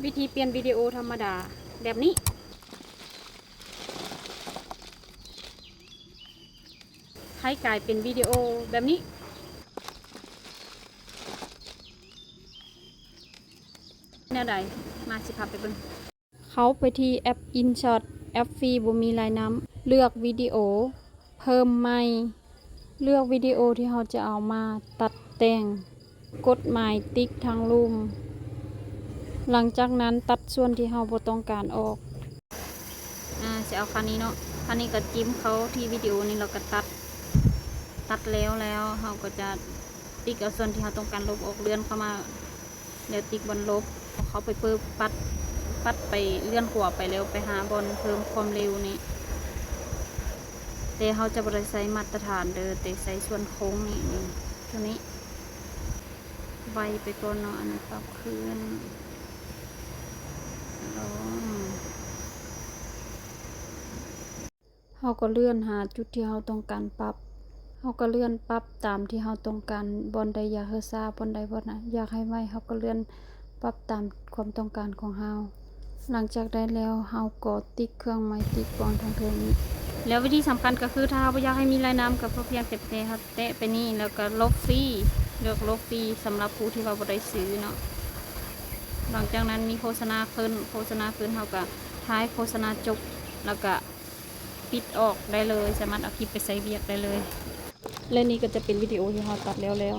ວິທີປ່ຽນວິດີໂອທຳມະດາແບບນີ້ ໃຫ້ກາຍເປັນວິດີໂອແບບນີ້ ແນວໃດ? ມາ ຊິພາໄປເບິ່ງ. ເຂົ້າໄປທີ່ແອັບ InShot ແອັບຟຣີບໍ່ມີລາຍນ້ຳ ເລືອກວິດີໂອ ເພີ່ມໃໝ່ ເລືອກວິດີໂອທີ່ເຮົາຈະເອົາມາຕັດແຕ່ງ ກົດໝາຍຕິກທາງລຸ່ມ ຫຼັງຈາກນັ້ນຕັດສ່ວນທີ່ເຮົາບໍ່ຕ້ອງການອອກ. ອາ ຊິເອົາຄາວນີ້ເນາະ ຄາວນີ້ກໍຈິ້ມເຂົ້າທີ່ວິດີໂອນີ້ ແລ້ວກໍຕັດ ຕັດແລ້ວ ແລ້ວເຮົາກໍຈະຕິກເອົາສ່ວນທີ່ເຮົາຕ້ອງການລົບອອກ ເລື່ອນເຂົ້າມາ ແລ້ວຕິກບ່ອນລົບ ເຂົ້າໄປເປີດປັດ ປັດໄປເລື່ອນຂວາໄປ ແລ້ວໄປຫາບ່ອນເພີ່ມຄວາມເລັວນີ້ ແຕ່ເຮົາຈະບໍ່ໄດ້ໃຊ້ມາດຕະຖານເດີ ແຕ່ໃຊ້ສ່ວນໂຄ້ງນີ້ ນີ້ ຕົວນີ້ ໄວໄປກ່ອນເນາະ ອັນນີ້ປັບຄືນ ລອງ ເຮົາກໍເລື່ອນຫາຈຸດທີ່ເຮົາຕ້ອງການປັບ ເຮົາກໍເລື່ອນປັບຕາມທີ່ເຮົາຕ້ອງການ ບ່ອນໃດຢາກໃຫ້ຊ້າ ບ່ອນໃດ ບ່ອນໃດຢາກໃຫ້ໄວ ເຮົາກໍເລື່ອນປັບຕາມຄວາມຕ້ອງການຂອງເຮົາ. ຫຼັງຈາກໄດ້ແລ້ວ ເຮົາກໍຕິກເຄື່ອງໝາຍຕິກປອງທາງເທິງນີ້ ແລ້ວວິທີສຳຄັນກໍຄື ຖ້າເຮົາບໍ່ຢາກໃຫ້ມີລາຍນ້ຳ ກໍພຽງແຕ່ເຮົາແຕະໄປນີ້ ແລ້ວກໍລົບຟຣີ ເລືອກລົບຟຣີ ສຳລັບຜູ້ທີ່ວ່າບໍ່ໄດ້ຊື້ເນາະ. ຫຼັງຈາກນັ້ນມີໂຄສະນາຂຶ້ນ ໂຄສະນາຂຶ້ນ ເຮົາກໍທ້າຍໂຄສະນາຈົບ ແລ້ວກໍ ປິດອອກໄດ້ເລີຍ ສາມາດເອົາຄລິບໄປໃຊ້ວຽກໄດ້ເລີຍ. ແລະນີ້ກໍຈະເປັນວິດີໂອທີ່ເຮົາຕັດແລ້ວແລ້ວ.